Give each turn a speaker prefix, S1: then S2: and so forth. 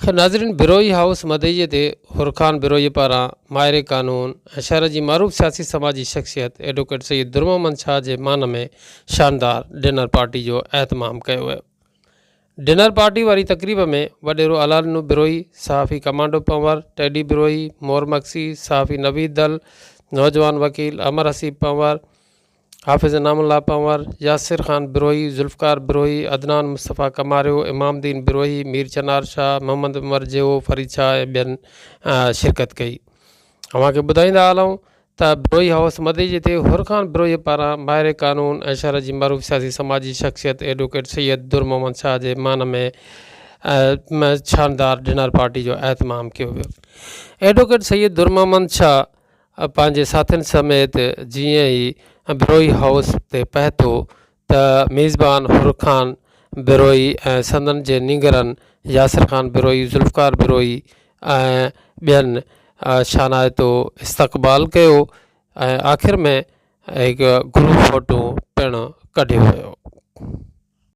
S1: ناظرين بروهي هائوس مدئجي تي حر خان بروهي پاران ماهر قانون ۽ شهر جي معروف سياسي سماجي شخصيت ايڊووڪيٽ سيد در محمد شاهه جي مان ۾ شاندار ڊنر پارٽي جو اهتمام ڪيو ويو. ڊنر پارٽي واري تقريب ۾ وڏيرو الهڏنو بروهي، صحافي ڪمانڊو پنهور، ٽيڊي بروهي، مور مگسي، صحافي نويد دل، نوجوان وڪيل امر حسيب پنهور، حافظ انعام الله پنهور، ياسر خان بروهي، ذوالفقار بروهي، عدنان مصطفيٰ ڪماريو، امام الدين بروهي، مير چنار شاهه، محمد عمر جيهو، فريد شاهه ۽ ٻين شرڪت ڪئي. اوهان کي ٻڌائيندا هلون ته بروهي هائوس مدئجي تي حر خان بروهي پاران ماهر قانون ۽ شهر جي معروف سياسي سماجي شخصيت ايڊووڪيٽ سيد در محمد شاهه جي مان ۾ شاندار ڊنر پارٽي جو اهتمام ڪيو ويو. ايڊووڪيٽ سيد در محمد شاهه پنهنجي ساٿين سميت جيئن ئي بروهي هائوس تي پهتو ته ميزبان حر خان بروهي ۽ سندن جي نينگرن ياسر خان بروهي، ذوالفقار بروهي ۽ ٻين شانائتو استقبال ڪيو ۽ آخر ۾ هڪ گروپ فوٽو پڻ ڪڍيو ويو.